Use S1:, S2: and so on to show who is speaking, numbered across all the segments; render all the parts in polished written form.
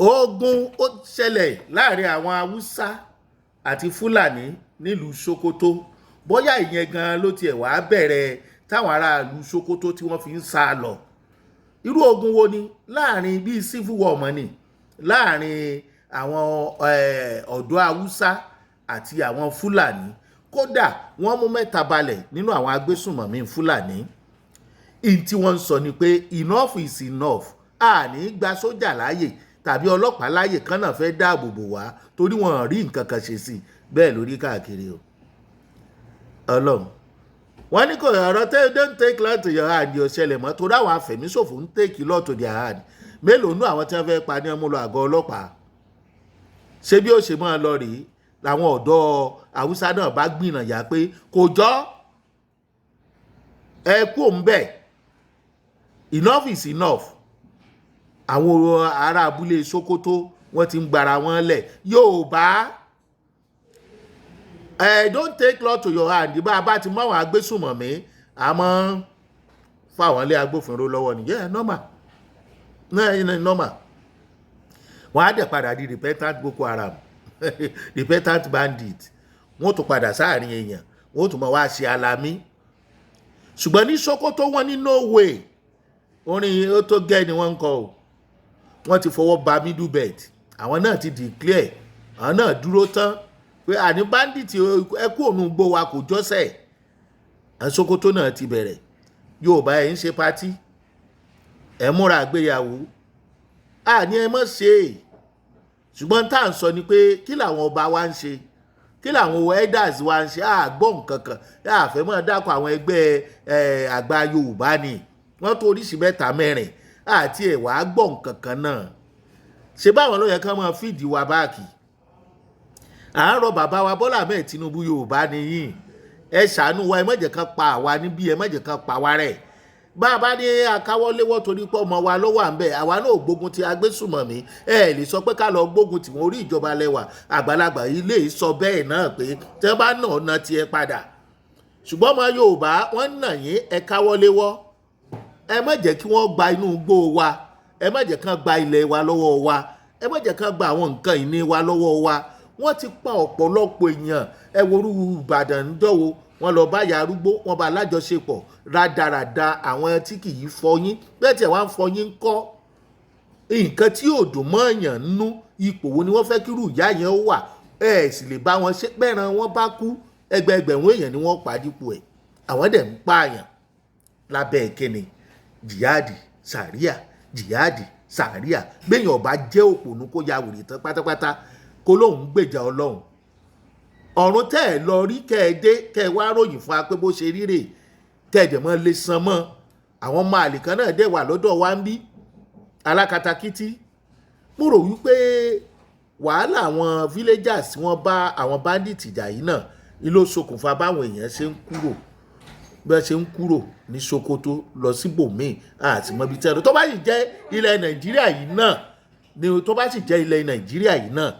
S1: Ogun ó ṣẹlẹ̀ láàrin àwọn Haúsá àti Fúlàní nílùú Sokoto. Bóyá ìyẹn gan ló tiẹ̀ wá bẹ̀rẹ̀ táwọn aráàlú Sokoto tí wọ́n fi ń sá lọ. Irú ogun wo ni láàrin bíi civil war mọ́ ni láàrin àwọn ọ̀dọ́ Haúsá àti àwọn Fúlàní? Kódà wọ́n mú 3 balẹ̀ nínú àwọn agbésùnmọ̀mí Fúlàní. Ìyí tí wọ́n ń sọ ni pé enough is enough. A ní gba sójà láàyè tàbí ọlọ́pàá láàyè kan náà fẹ́ dáàbò bò wá torí wọn ò rí nǹkan kan ṣe sí i. Bẹ́ẹ̀ lórí káàkiri o. Ọlọ́run, wọ́n ní kò ọ̀rọ̀ tẹ́ "don't take law to your hand" yóò ṣẹlẹ̀ mọ́, torí àwọn afẹ̀míṣòfò ń take law to their hand. Mélòó nú àwọn tí wọ́n fẹ́ pa ní ọmọ lọ àgọ́ ọlọ́pàá? Ṣé bí ó ṣe máa lọ rèé làwọn ọ̀dọ́ Haúsá náà bá gbìnàyà pé kò jọ́, ẹ kú òun bẹ́ẹ̀, enough is enough. Àwọn ará abúlé Sokoto, wọ́n ti ń gbara wọn lẹ̀. Yorùbá ẹ, don't take law to your hand. Bá a bá ti mú àwọn agbésùnmọ̀mí, àmọ́ fáwọn ilé agbófinró lọ́wọ́ ni. Yeah, normal, normal. Wọ́n á dẹ̀ padà di repentant Boko Haram, repentant bandit. Wọ́n tún padà sáàrin èèyàn, wọ́n tún máa wá ṣe alamí. Ṣùgbọ́n ní Sokoto, wọ́n ní no way. Orin ó tó gẹ́ ni wọ́n ń kọ o. Wọ́n ti fọwọ́ ba Middle Belt. Àwọn náà ti declare, àwọn náà dúró tán pé àní bandit, ẹ kú òun gbó wa, kò jọ́sẹ̀. Sokoto náà ti bẹ̀rẹ̀. Yorùbá, ẹ̀ ń ṣe party, ẹ̀ múra àgbéyàwó, àní ẹ mọ̀ ṣe é. Ṣùgbọ́n tá à ń sọ ni pé kí làwọn ọba wa ń ṣe? Kí làwọn elders wa ń ṣe? Àgbọ̀ nǹkan kan àfẹ́ mọ́ dákọ̀. Àwọn ẹgbẹ́ àgbà Yorùbá ni wọ́n tó oríṣìí mẹ́ta mẹ́rin àti ẹ̀wà gbọ́ nǹkan kan náà. Ṣé báwọn ló yẹ kán máa fìdí wa báàkì? À ń rọ bàbá wa Bọ́lá Ahmed Tinubu, Yorùbá nìyí, ẹ ṣàánú wa. Ẹ má jẹ́ kán pa àwa níbí, ẹ má jẹ́ kán pa wá rẹ̀. Bá a bá ní akáwọ́léwọ́ torí pé ọmọ wa ló wà ń bẹ̀, àwa náà gbógun ti agbésùmọ̀mí. Ẹ lè sọ pé ká lọ gbógun tí wọ́n. Orí ìjọba lẹ́wà, àgbàlagbà ilé sọ bẹ́ẹ̀ náà pé tẹ́ bá nà ọ̀nà tiẹ̀ padà. Ṣùgbọ́n ọmọ Yorùbá, wọ́n nà yín, ẹ káwọ́léwọ́. Ẹ má jẹ́ kí wọ́n gba inú igbó wa, ẹ má jẹ́ kán gba ilẹ̀ wa lọ́wọ́ wa, ẹ má jẹ́ kán gba àwọn nǹkan ìní wa lọ́wọ́ wa. Wọ́n ti pa ọ̀pọ̀lọpọ̀ èèyàn. Ẹ worú Ìbàdàn ń dọ́wọ́, wọ́n lọ bá ya arúgbó, wọ́n bá alájọṣepọ̀ rádaràda. Àwọn tí kì í fọyín bẹ́ẹ̀ tí ẹ̀ wá ń fọyín kọ́ nǹkan tí yóò dùn mọ́ èèyàn nínú. Ipò wo ni wọ́n fẹ́ kírú ìyá yẹn ó wà? Ẹ sì lè bá wọn ṣe pẹ́ran. Wọn bá kú, ẹgbẹẹgbẹ̀rún èèyàn ni wọ́n pa dípò ẹ̀. Àwọn dẹ̀ ń pààyàn lábẹ́ kíni? Jihadi sàríà, jihadi sàríà. Gbẹ̀yìn ọba jẹ́ òpònú, kó ya wèrè tán pátápátá, kó lóun gbèjà Ọlọ́run ọ̀run. Tẹ́ ẹ lọ rí, kẹ́ ẹ dé, kẹ́ ẹ wá ròyìn fún wa pé bó ṣe rí rè, tẹ́ ẹ dẹ̀ mọ́ lè san mọ́. Àwọn ọmọ àlè kan náà dẹ̀ wà lọ́dọ̀ wa ń bí alákatakítí. Mo rò wípé wàhálà àwọn villagers tí wọ́n bá àwọn bandit jà yìí náà ni ló ṣokùnfà báwọn èèyàn ṣe ń kúrò, bí wọ́n ṣe ń kúrò ní Sokoto lọ síbòmíì àti mọ́bi tẹ́lẹ̀. Tó bá sì jẹ́ ilẹ̀ Nàìjíríà yìí náà ni, tó bá sì jẹ́ ilẹ̀ Nàìjíríà yìí náà,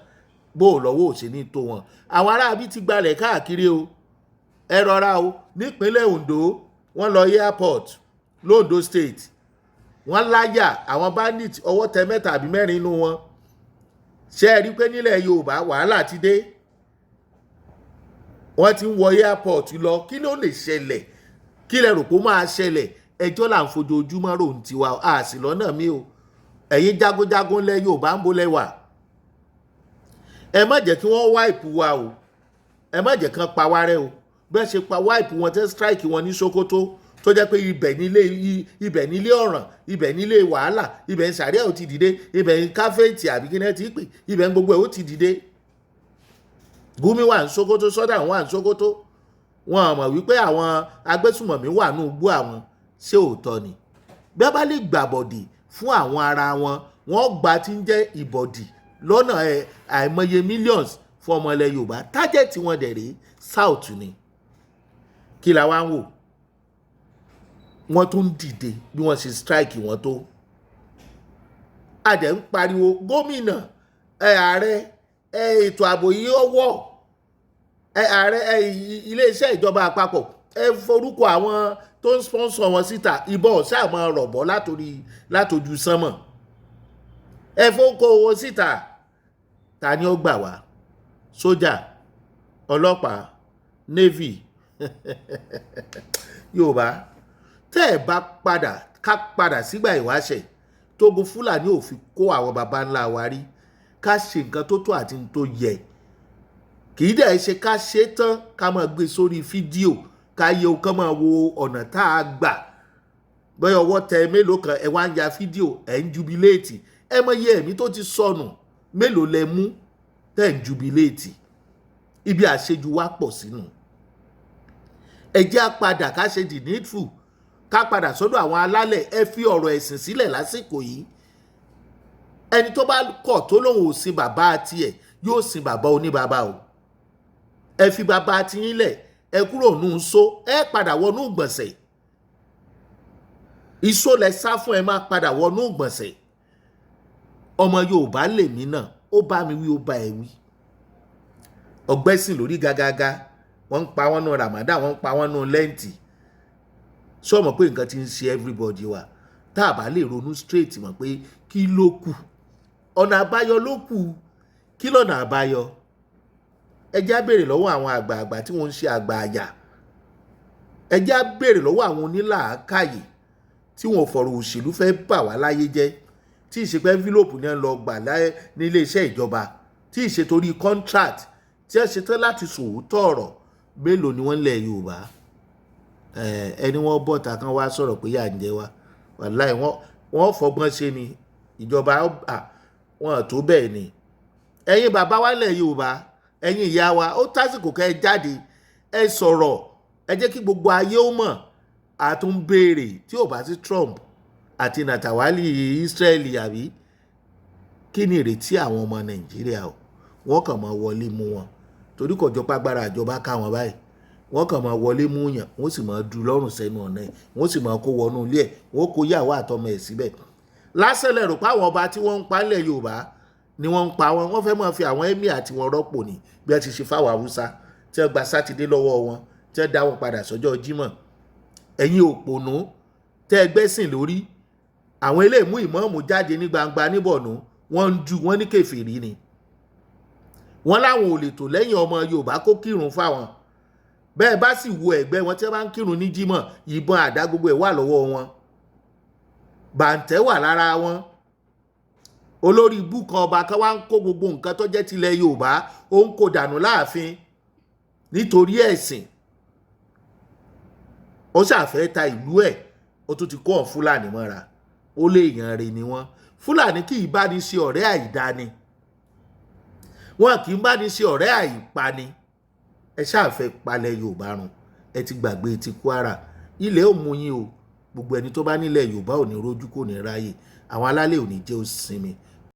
S1: bó o lọ́wọ́ ò ṣe ní tó wọn. Àwọn aráabí ti gbalẹ̀ káàkiri o. Ẹ rọra o. Nípínlẹ̀ Ondo, wọ́n lọ airport l'Ondo State, wọ́n láyà àwọn bandit, ọwọ́ tẹ mẹ́ta àbí mẹ́rin inú wọn. Ṣé ẹ rí i pé nílẹ̀ Yorùbá wàhálà ti dé? Wọ́n ti ń wọ airport lọ. Kí ló lè ṣẹlẹ̀? Kí lẹ rò pé ó máa ṣẹlẹ̀? Ẹjọ́ là ń fojoojúmọ́ rò ń tiwa, a sì lọ́nà mi o. Ẹ̀yin jagunjagun lẹ Yorùbá, ń bolẹ̀ wà. Ẹ má jẹ́ kí wọ́n wipe wa o. Ẹ má jẹ́ kán pa wá rẹ́ o. Bẹ́ẹ̀ ṣe pa wipe wọn, tẹ́ strike wọn ní Sokoto, tó jẹ́ pé ibẹ̀ nílé ọ̀ràn, ibẹ̀ nílé wàhálà, ibẹ̀ ń sàríà ó ti dìde, ibẹ̀ ń káfíńtì àbí kí náà ti pè, ibẹ̀ ń gbogbo ẹ̀ ó ti dìde. Gumi wà ní Sokoto, sọ́dà wà ní Sokoto. Wọn mọ̀ wípé àwọn agbésùmọ̀mí wà ní igbó àwọn. Ṣé òótọ́ ni? Bí wọ́n bá lè gbàbọ̀dì fún àwọn ara wọn, wọ́n gba tí ń jẹ́ ìbọ̀dì lọ́nà àìmọye millions fún ọmọ ilẹ̀ Yorùbá. Target wọn dẹ̀ rèé, South ni. Kí la wá ń wò? Wọ́n tún dìde bí wọ́n ṣe strike wọn tó. A dẹ̀ ń pariwo, gómìnà ẹ, ààrẹ ẹ, ètò ààbò yìí ọwọ́ ẹ, ààrẹ ẹ, iléeṣẹ́ ìjọba àpapọ̀, ẹ forúkọ àwọn tó ń sponsor wọn síta. Ìbọn ṣáà máa rọ̀bọ̀ látòrí látòjú sánmọ̀. Ẹ fọ́kọ owó síta. Ta ni ó gbà wá? Sójà, ọlọ́pàá, navy? Yorùbá, tẹ́ ẹ bá padà, ká padà sígbà ìwáṣẹ̀ tógun Fúlàní ò fi kó àwọn baba ńlá wa rí. Ká ṣe nǹkan tó tó àti tó yẹ. Kì í dẹ̀ ṣe ká ṣe tán, ká máa gbé sórí fídíò, ká yẹ o, kán máa wo ọ̀nà tá a gbà. Bẹ́ẹ̀ ọwọ́ tẹ mélòó kan, ẹ wá ń ya fídíò, ẹ̀ ń jubilate. Ẹ mọ iye ẹ̀mí tó ti sọnù? Mélòó lẹ mú tẹ̀ ń jubilate? Ibi àṣejù wa pọ̀ sínú. Ẹ jẹ́ á padà, ká ṣe the needful, ká padà sọ́dọ̀ àwọn alálẹ̀. Ẹ fi ọ̀rọ̀ ẹ̀sìn sílẹ̀ lásìkò yìí. Ẹni tó bá kọ̀ tó lóun ò sin bàbá tiẹ̀, yóò sin bàbá oníbàbá o. Ẹ fi bàbá tiyín lẹ̀, ẹ kúrò nù só, ẹ padà wọnú gbọ̀nsẹ̀. Ìṣó lẹ sá fún, ẹ máa padà wọnú gbọ̀nsẹ̀. Ọmọ Yorùbá lèmi náà, ó bá mi wí, ó bá ẹ wí. Ọgbẹ́sìn lórí gágágá, wọ́n ń pa wọ́n nù Ramadan, wọ́n ń pa wọ́n nù Lent. Sọ mọ̀ pé nǹkan ti ń ṣe everybody wa? Tá a bá lè ronú straight mọ̀ pé kí ló kù, ọ̀nà àbáyọ ló kù. Kí lọ́nà àbáyọ? Ẹ jẹ́ á béèrè lọ́wọ́ àwọn àgbààgbà tí wọ́n ń ṣe àgbà àyà. Ẹ jẹ́ á béèrè lọ́wọ́ àwọn onílàákàyè tí wọn ò fọ̀rọ̀ òṣèlú fẹ́ bà wá láyé jẹ́, tí ìṣe pé envelope ní ẹ̀ ń lọ gbà ní iléeṣẹ́ ìjọba, tí ìṣe torí contract, tí ẹ ṣetán láti sòótọ́ ọ̀rọ̀. Mélòó ni wọ́n lẹ̀ Yorùbá? Ẹni wọ́n bọ̀ta kan wá sọ̀rọ̀ pé yà ń jẹ wá, wàláì, wọ́n fọgbọ́n ṣe ni ìjọba wọn tó bẹ́ẹ̀ ni. Ẹ̀yin bàbá wa lẹ̀ Yorùbá, ẹ̀yin ìyá wa, ó tásìkò kẹ́ ẹ jáde, ẹ sọ̀rọ̀, ẹ jẹ́ kí gbogbo ayé ó mọ̀. A tún béèrè tí ò bá sí Trump àti Natawali Israeli, àbí kí ni ìrètí àwọn ọmọ Nàìjíríà o? Wọ́n kàn máa wọlé mú wọn, torí kò jọ pàgbára ìjọba ká wọn báyìí. Wọ́n kàn máa wọlé mú yàn, wọ́n sì máa du lọ́rùn sẹ́nu ọ̀nà ẹ̀, wọ́n sì máa kó wọnú ilé ẹ̀, wọ́n kó yàwó àtọmọ ẹ̀ síbẹ̀. Lásán lẹ rò pé àwọn ọba tí wọ́n ń pa nílẹ̀ Yorùbá ni wọ́n ń pa wọn. Wọ́n fẹ́ máa fi àwọn emir àti wọn rọ́pò ní bí wọ́n ti ṣe fáwọn Haúsá tí wọ́n gba Sátidé lọ́wọ́ wọn, tí wọ́n dá wọn padà sọ́jọ́ Jímọ̀. Ẹ̀yin òpònú tẹ́ ẹ gbẹ́sìn lórí, àwọn eléyìí mú ìmọ̀ọ́mù jáde ní gbangba níbọ̀nú, wọ́n ń du wọ́n ní kèfèrí ni wọ́n, láwọn ò lè tò lẹ́yìn ọmọ Yorùbá kó kírun fáwọn. Bẹ́ẹ̀ bá sì wo ẹ̀gbẹ́ wọn tí wọ́n bá ń kírun ní Jímọ̀, ìbọn, àdá, gbogbo ẹ̀ wà lọ́wọ́ wọn, bàǹtẹ́ wà lára wọn. Olórí ibú kan, ọba kan wá ń kó gbogbo nǹkan tó jẹ́ tilẹ̀ Yorùbá, ó ń kó dànù láàfin nítorí ẹ̀sìn. Ó ṣàfẹ́ ta ìlú ẹ̀, ó tún ti kó ọ̀n Fúlàní mọ́ra. Ó lè yàn rè ni wọ́n. Fúlàní kì í bá ní ṣe ọ̀rẹ́ àìdáni, wọn kì í bá ní ṣe ọ̀rẹ́ àìpani. Ẹ ṣàfẹ́ palẹ̀ Yorùbá run. Ẹ ti gbàgbé ti Kwara. Ilẹ̀ ò mú yín o. Gbogbo ẹni tó bá nílẹ̀ Yorùbá ò ní rójú, kò ní ráyè. Àwọn alálẹ̀ ò ní jẹ́ ó sinmi.